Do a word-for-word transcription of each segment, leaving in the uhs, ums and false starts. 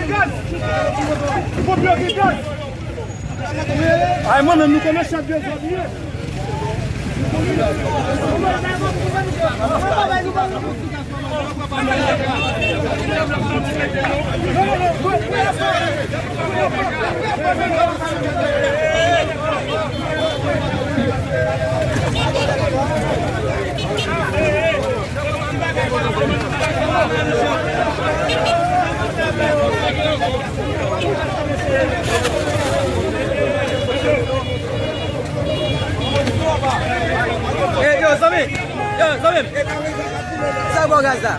Gaz! Fò byen gen gaz! Ay, mwen menm, nou konnen chèf de zòn ye. Eh, yo, zanmi! Yo, zanmi! Sa bon gaz la?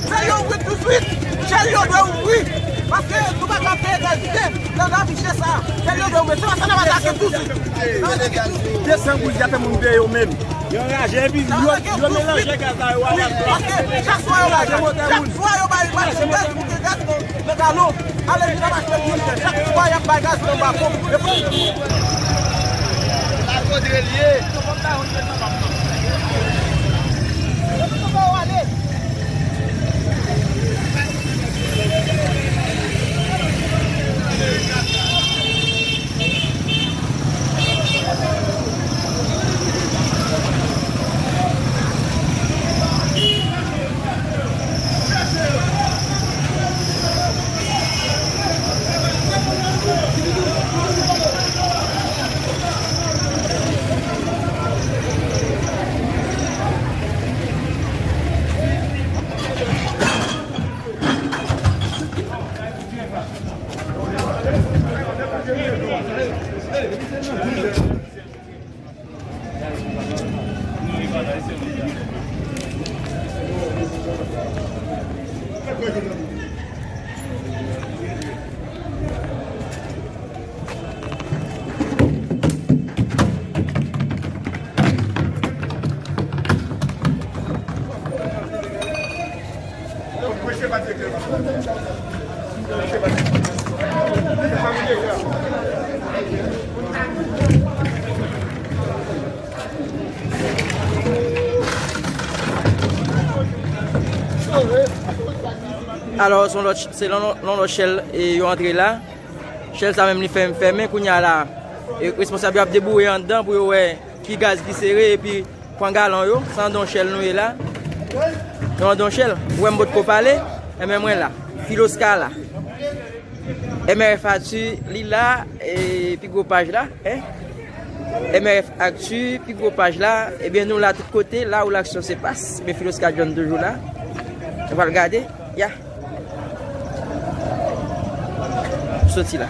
Fè yo ouvri tousuit. Chèn yo dwe ouvri. Paske nou pa ka peye gaz dite nan lavi chè sa. Chèn yo dwe ouvri. Se pa sa n ap atake tousuit. N ap atake tousuit. De san goud, y ap fè moun peye yo menm. Yo raje epi yo, yo melanje gaz la, yo al. Paske chak swa yo bay, chak swa yo bay mache gaz pou ke gaz nan, nan galon. Ale vin ap achte pou yo chak swa y ap bay gaz nan ba ponp. Alò, se yon lòt, se yon lòt chèl e yo antre la. Chèl sa menm li fèmen, fèmen kounye a la. E responsab yo ap debouye anndan pou yo wè ki gaz ki sere epi pran galon yo. Se anndan yon chèl nou ye la. Nou anndan yon chèl. Ou wè m potko pale, enben mwen la. Filoska la. M R F Actu, li la, e, pi gwo paj la, en? M R F Actu, pi gwo paj la, ebyen, nou la tout kote, la où l'action se passe, ebyen, Philosca John toujou la. Nou pral gade, ya. Soti la.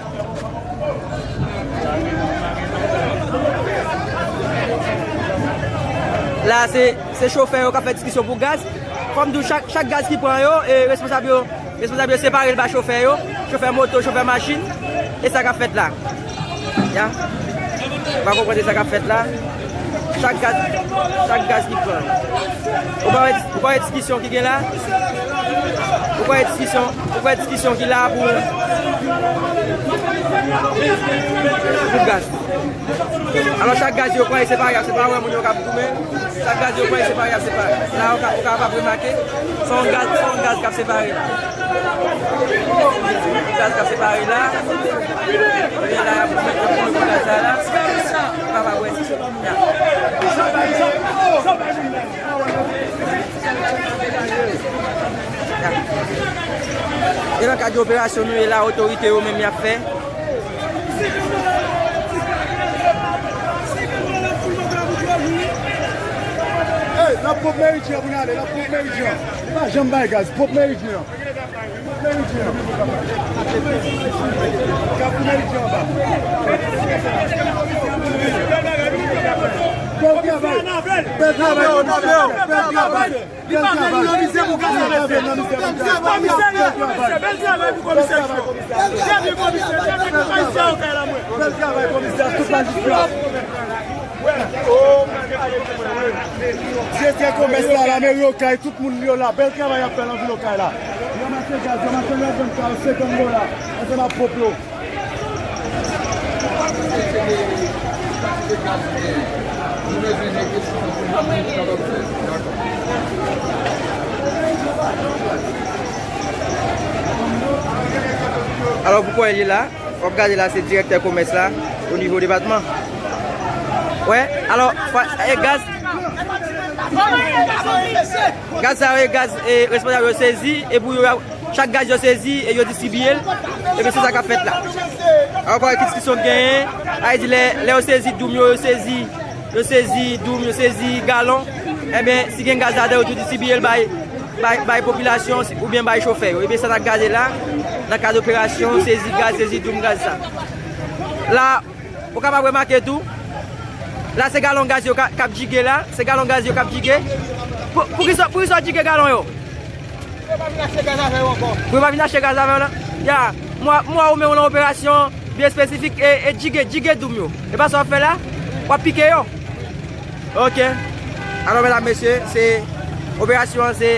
La, se, se chofè yo k ap fè diskisyon pou gaz. Kòm di w, chak, chak gaz ki pran yo, e, responsab yo, responsab yo separe l ba chofè yo, chofè moto, chofè machin. E sa k ap fèt la. Ya. Ou pa konprann sa k ap fèt la. Chak gaz, chak gaz ki pran. Ou pa wè, ou pa wè diskisyon ki gen la? Ou pa wè diskisyon, ou pa wè diskisyon ki la pou, pou gaz. Alò, chak gaz yo pran, e separe, separe, moun yo k ap goumen. Chak gaz yo pran, e separe, separe. La, ou ka, ou kapab remake, se yon gaz, se yon gaz k ap separe la. Gaz k ap separe la. Ebyen la, y ap, y ap goumen pou gaz la la. Ou kapab wè. Ya. Ya. E nan kad operasyon nou ye la, otorite yo menm y ap fè. Ey, n ap pwòp Meridyen pou n ale, n ap pwòp Meridyen. Li pa janm bay gaz, pwòp Meridyen. Pwòp Meridyen. Gaz pou Meridyen anba. Bèl travay. Bèl travay, komisè. Bèl travay. Li pa menm nan mizè pou gaz la rete. Komisè, bèl travay pou komisè. Trè byen, komisè. Trè byen, komisè. Ayisyen yo kay la mwen. Bèl travay, komisè. Tout majistra. Direktè komès la, lameri Okay, tout moun yo la. Bèl travay y ap fè nan vil Okay la. Yo ranmase gaz, yo ranmase ladann ka yo, senkant dola. Ansanm ak pwòp yo. Alò, pou kwè li la, w ap gade la, se direktè komès la, o nivo depatman. Wè, alò, fwa, e gaz, gaz sa yo, e gaz, e responsab yo sezi, e pou yo, chak gaz yo sezi, e yo distribiye l, ebyen, se sa k ap fèt la. Alò, pa ki diskisyon k genyen, a di lè, lè yo sezi doum yo, yo sezi, yo sezi doum, yo sezi galon, ebyen, si gen gaz ladan, yo tou distribiye l bay, bay, bay popilasyon, si, oubyen bay chofè yo. Ebyen, sa n ap gade la, nan kad operasyon, sezi gaz, sezi doum gaz sa. La, ou kapab remake tou, la, se galon gaz yo ka, k ap jige la, se galon gaz yo k ap jige. Pou, poukisa, poukisa w jige galon yo? Pou yo pa vin achte gaz avè w ankò. Pou yo pa vin achte gaz avè w la? Ya, m wè, m wè ou menm nan operasyon byen espesifik e, e jige, jige doum yo. E pa sa w ap fè la? W ap pike yo? Ok. Alò, medam, mesye, se operasyon an, se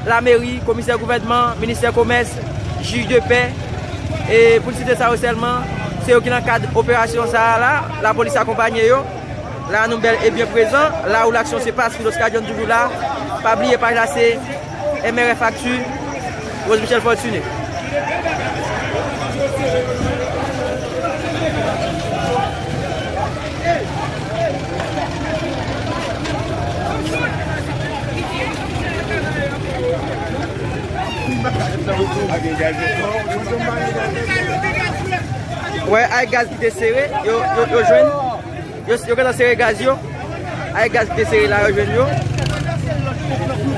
lameri, komisè gouvènman, ministè komès, jij de pè, e pou n site sa yo sèlman, se yo ki nan kad operasyon sa a la, lapolis akonpanye yo. La, nou bèl e byen prezan. La où l'action se passe, Philosca John toujou la. Pa bliye paj la, se M R F Actu, Rose Michel Fortuné. Wè, ay gaz ki te sere, yo, yo, yo jwenn. Yo, yo gentan sere gaz yo. Ay gaz ki te sere la, yo jwenn yo.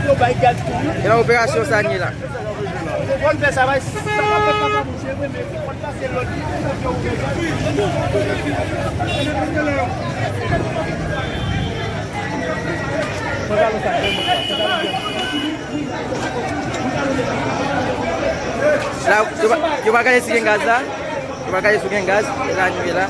E nan operasyon sa n ye la. La, yo pa, yo pa gade si gen gaz la. Yo pa gade si gen gaz. E la nou ye la.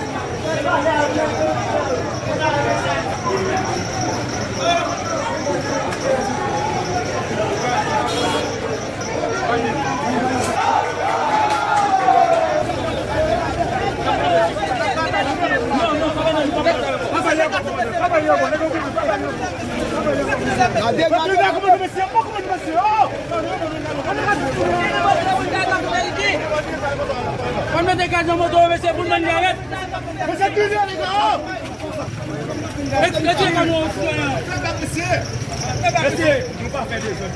Mwen mete gaz nan moto, mesye, pou n jwenn garèt. Mesye, kile, nèg la, oh! Mesye, mesye, nou pa fè dezòd.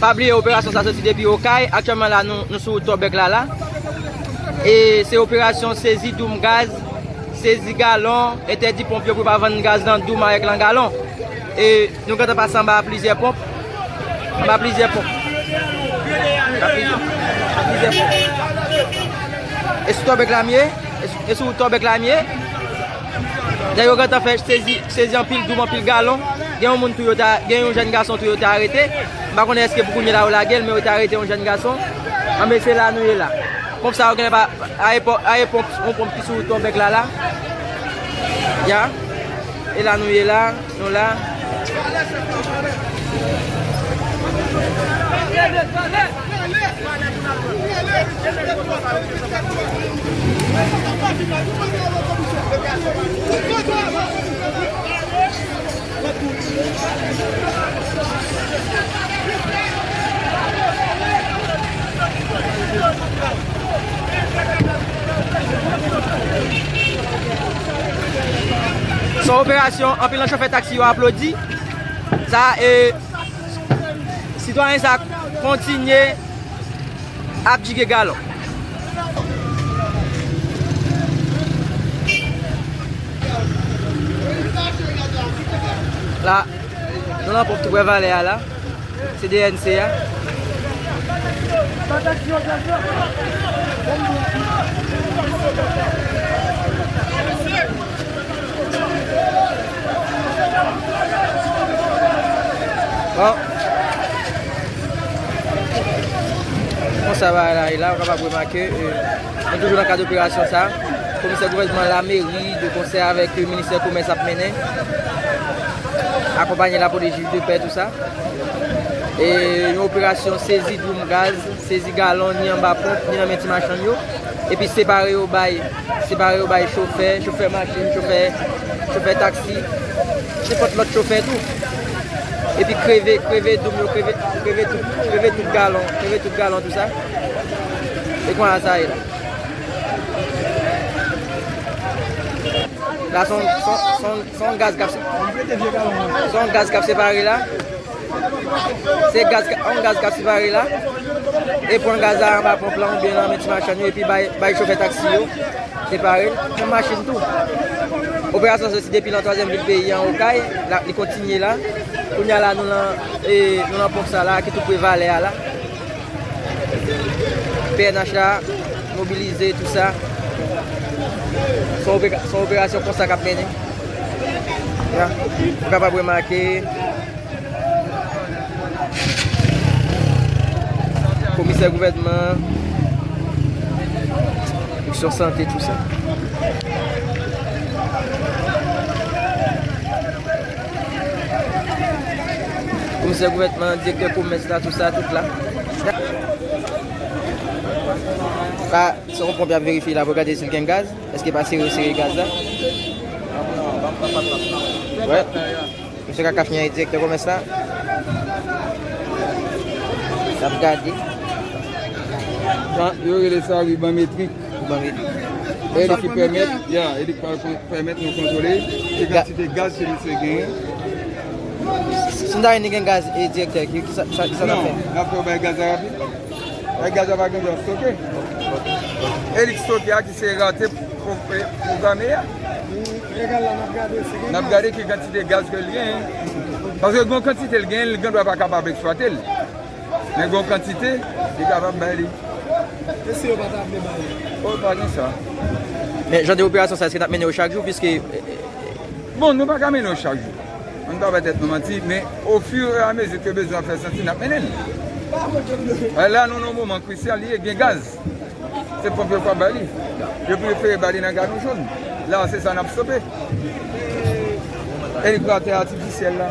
Pa bliye, operasyon sa soti depi Okay. Aktyèlman la, nou, nou sou wout Tòbèk la, la. E se operasyon sezi doum gaz, sezi galon, entèdi ponp yo pou pa vann gaz nan doum avèk nan galon. E nou gentan pase anba plizyè ponp. Anba plizyè ponp. Anba plizyè, anba plizyè ponp. E sou Tòbèk la m ye? E sou, e sou wout Tòbèk la m ye? Nèg yo gentan fè sezi, sezi anpil doum, anpil galon. Gen yon moun tou yo ta, gen yon jèn gason tou yo ta arete. M pa konnen èske pou kounye la yo lage l, men yo ta arete yon jèn gason. Anben, se la nou ye la. Ponp sa yo genlè pa, a epòk, a epòk, yon ponp ki sou wout Tòbèk la, la. Ya. E la nou ye la, nou la. Se yon operasyon anpil nan chofè taksi yo aplodi. Sa, e, sitwayen sa kontinye ap jige galon. La, nou nan pòt tou prè valè a la. Se D N C a. Bon. Konsa bagay la ye la, ou kapab remake, e, nou toujou nan kad operasyon sa. Komisè gouvènman lameri, de konsè avèk, e, ministè komès ap mennen, akonpanye lapolis jij de pè, tou sa. E yon operasyon sezi doum gaz, sezi galon, ni anba ponp, ni nan men ti machann yo. Epi separe yo bay, separe yo bay chofè, chofè machin, chofè, chofè taksi, nenpòt lòt chofè tou. Epi kreve, kreve doum yo, kreve, kreve tout, kreve tout galon, kreve tout galon, tou sa. E konsa sa ye la. La, se yon, se yon, se yon, se yon gaz k ap se-, se yon gaz k ap separe la. Se gaz, yon gaz k ap separe la. E pran gaz la anba ponp la oubyen nan men ti machann yo, epi bay, bay chofè taksi yo separe l. Menm machin tou. Operasyon soti depi nan twazyèm vil peyi an, Okay, la, li kontinye la. Kounye a la, nou nan, e, nou nan ponp sa la, ki tou pre valè a la. P N H la mobilize, tou sa. Se yon opera-, se yon operasyon konsa k ap mennen. Ya. Ou kapab remake. Komisè gouvènman, enstriksyon sante, tou sa. Komisè gouvènman, direktè komès la, tou sa, tout la. Sa, se yon ponp y ap verifye la pou gade si l gen gaz. Èske pa sere, sere gaz la? Wè. Mesye Kakash, direktè komès la. N ap gade. Sa, yo rele sa riban metrik. Riban metrik. E li ki pèmèt, ya, e li ki pèmèt nou kontwole ki kantite gaz ke misye genyen. Si, si nou ta gen gaz, e direktè, ki, ki sa, sa, ki sa n ap fè? Non, n ap fè yo bay gaz la rapid. Bay gaz la pa gen dwa stoke. E li ki stoke a ki se rate pro-, pwograme a. N ap gade ki kantite gaz ke l genyen. Paske gen yon kantite l genyen, li gen dwa pa kapab eksplwate l. Men gen yon kantite, li kapab bay li. E si yo pa ta vle bay li? Oh, pa gen sa. Men jan de operasyon sa, èske n ap mennen yo chak jou, piske, e, e, bon, nou pa ka mennen yo chak jou. Ann pa bay tèt nou manti, men ofiramezi ke bezwen ap fè santi, n ap mennen l. E la, nou nan yon moman krisyal, li gen gaz. Se ponp yo k ap bay li. Yo prefere bay li nan galon jòn. La, se sa n ap stope. Elikoptè atifisyèl la.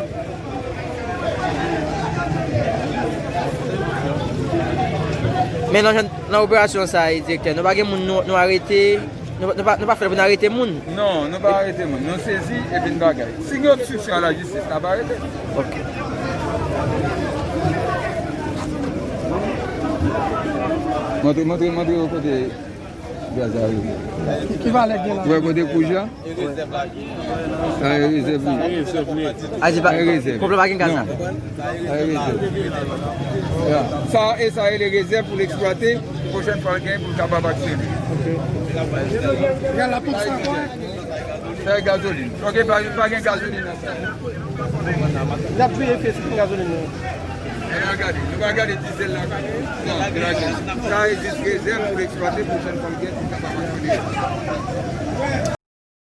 Men nan, nan operasyon sa a, direktè, nou pa gen moun nou, nou arete, nou, nou pa, nou pa fè l pou n arete moun. Non, nou pa arete moun. Nou sezi epi n bagay. Si gen obstriksyon a lajistis, n ap arete. Ok. Montre, montre, montre yo kote gaz la rive. Ki, ki valè gen la? Ou wè kote kouj la? Sa e rezèv li. A di pa, e rezèv. Konplo pa gen gaz la. Sa e rezèv. Ya. Sa, e sa e le rezèv pou l eksplwate, pwochèn fwa l gen pou l kapab aksyone. Gaz la pou sa kwa? Sa e gazolin. Ok, pa, pa gen gazolin nan sa. N ap veye fye si gen gazolin nan. E a gade, nou va gade dizèl la. Non, nou va gade. Sa e jis rezèv pou l eksplwate pwochèn fwa l gen pou l kapab aksyone.